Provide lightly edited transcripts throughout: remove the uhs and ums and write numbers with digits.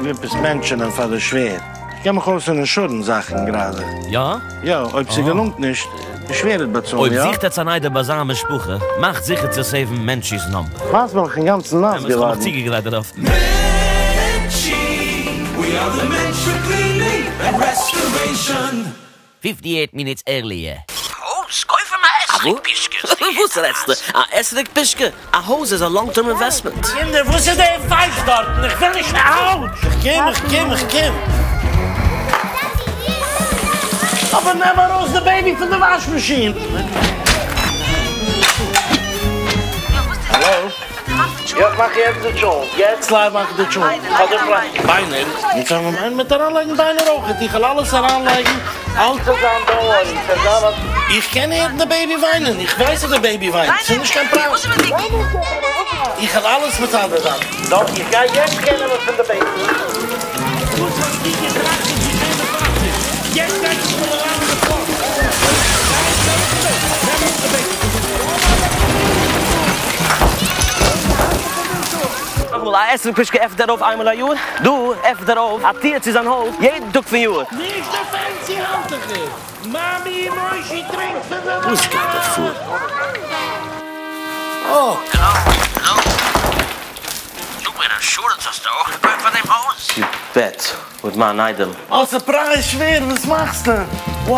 וויל עפעס מענטשענען פאר די שווער. איך קען מיך אויס אין אינשורענס זאכן גראדע. יא? יא, אויב ס'געלונגט נישט, די שווער וועט באצאלן, אויב יא? זוכט עטס אן איידעם ביי זיין משפחה, מאכט זיכער צו סעיוון מענטשי'ס נאמבער. ווייס בין איך אינגאנצן נאס אמת, כ'האב מיך געווארן. צוגעגרייט דערויף. מענטשי, we are the מענטש פאר קלינינג ענד רעסטארעישאן. פיפטי עיט מינוטס ערליער. הויז? קויף אים א אתרוג פישקע! וואס רעדסטו? א אתרוג פישקע? א הויז איז א לאנג טערם אינוועסטמענט. קינדער וואס איז די פייף דארטן? איך וויל נישט אוטש! איך קום איך קום איך קום! אבער נעם ארויס די בעיבי פון די וואש מאשין! האלא? יא איך מאך יעצט די טשולנט, יעצט לייוו מאך איך די טשולנט, איך האב די פלייש, ביינער, אונז האבן מיין מיט אריינלייגן ביינער אויכעט, איך וועל אלעס אריינלייגן, אלעס וועט זיין דאנט ווארי, ס'וועט זיין א. איך קען הערן די בעיבי וויינען, איך ווייס אז די בעיבי וויינט, ס'איז נישט קיין פראבלעם. איך וועל אלעס מסדר זיין, דאך איך גיי יעצט קער נעמען פון די בעיבי. וואס האסטו געטראכט איז געשען די וואסער, יעצט גייט עס מיר אריין אין די קאפ. נאכאמאל, א אתרוג פישקע עפנט ער אויף איינמאל א יאר, דא עפנט ער אויף א טיר צו זיין הויז יעדן טאג פון יאר. נישט די פענסי האנטוכער! מאמי מושי טרינקט פון די וואסער! וואס גייט דא פאר? אה! העלא? העלא? נו, און אינשורענס האסטו אויך געקויפט פאר דעם הויז? יו בעט מיט מיין איידעם. אה סורפרייז שווער וואס מאכסטו? Wow!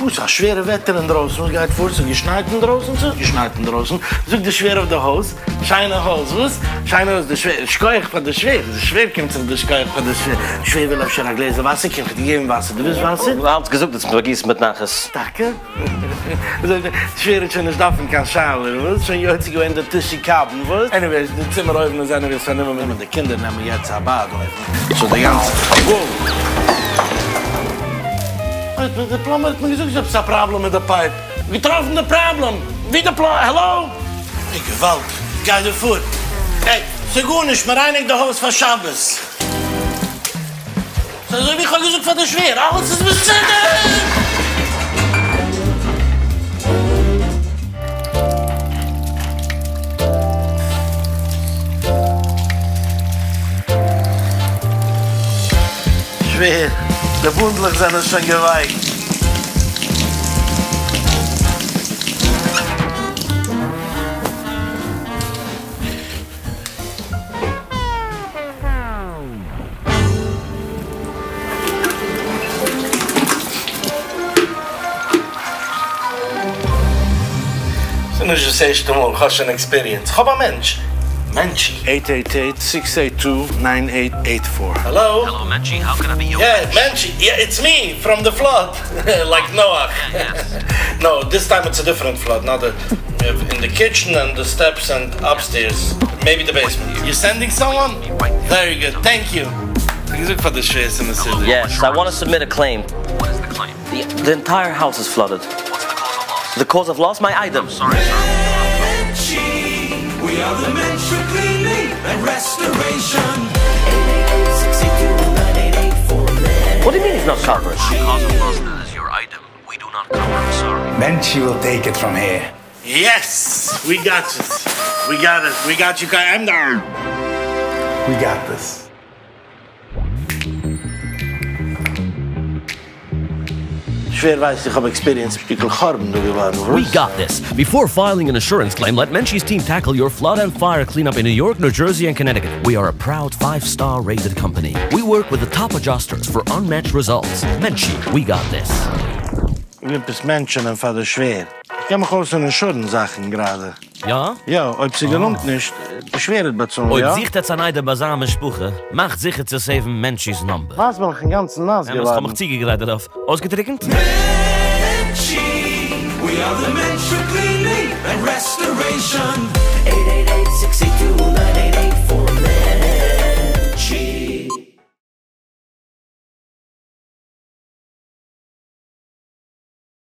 וואס א שווערע וועטער אינדרויסן וואס גייט פאר? ס'איז געשנייט אינדרויסן? ס'איז געשנייט אינדרויסן זאגט די שווער אויף די הויז שיינע הויז וואס? שיינע הויז די שווער שכוח פאר די שווער די שווער קומט זיך די שכוח פאר די שווער שווער וויל אפשר א גלעזל וואסער קום כ'וועל דיר געבן וואסער דו ווילסט וואסער? אלץ געזאגט אז מ'באגיסט מיט נחת. טאקע? די שווער האט שוין נישט דארפן קיין שאוער וואס? שוין יוצא געווען די תשעה קבין וואס? עניוועיס די צימער אויבן איז עניוועיס פארנומען מיט די קינדער נעמען יעצט א באד אויבן סאו די גאנצע וואו! די פלאמבער האט מיר געזאגט ס'איז עפעס א פראבלעם מיט די פייפ געטראפן די פראבלעם! ווי די פלא העלא? אוי געוואלד! גיי דא פאר! העי! ס'גארנישט מ'רייניגט די הויז פאר שבת! ס'איז אזוי ווי איך האב געזאגט פאר די שווער, אלעס איז בסדר! שווער, די בונדלעך זענען שוין געווייקט. ס'איז נישט דאס ערשטע מאל, כ'האב שוין עקספיריענס. כ'האב א מענטש. מענטשי. עיט עיט עיט סיקס עיט טו ניין עיט עיט פאר. העלא? העלא מענטשי, האו קען איי בי יור יא, מענטש? מענטשי, יא איטס מי, פראם די פלאד, לייק נוח. נאו, דיס טיים איטס א דיפרענט פלאד, נאט די אין די קיטשען ענד די סטעפס ענד אפסטעירס, מעיבי די בעיסמענט. יו סענדינג סאמאן? ווערי גוד, טענק יו. כ'האב געזאגט פאר די שווער ס'איז מסודר. יעס, איי וואנט טו סובמיט א קלעים. וואט איז די קלעים? די ענטייער האוז איז פלאדעד. וואטס די קאוז אוו לאס? די קאוז אוו לאס? מיי איידעם. איים סארי סער, ווי דו נאט קאווער. מענטשי, ווי אר די מענטש פאר קלינינג ענד רעסטארעישאן. וואט דו יו מין היז נאט קאווערד? די קאוז אוו לאס דעט איז יור איידעם, ווי דו נאט קאווער, איים סארי. מענטשי וויל טעיק איט פראם העיר. יעס! ווי גאט איט! ווי גאט איט! ווי גאט יו קיי עם. ווי גאט דיס. שווער ווייסט איך האב עקספיריענס שטיקל חורבן דא געווארן We וואס? got this! Before filing an insurance claim, let Menchie's team tackle your flood and fire cleanup in New York, New Jersey, and Connecticut. We are a proud five-star rated company. We work with the top adjusters for unmatched results. Menchie, we got this. וויל עפעס מענטשענען פאר די שווער. איך קען מיך אויס אין אינשורענס זאכן גראדע. יא? יא, אויב ס'געלונגט נישט, די שווער וועט באצאלן, יא? אויב זוכט עטס אן איידעם ביי זיין משפחה, מאכט זיכער צו סעיוון מענטשי'ס נאמבער. ווייס בין איך אינגאנצן נאס אמת, כ'האב געווארן. מיך צוגעגרייט דערויף. אויסגעטריקנט? מענטשי, we are the מענטש פאר קלינינג ענד רעסטארעישאן.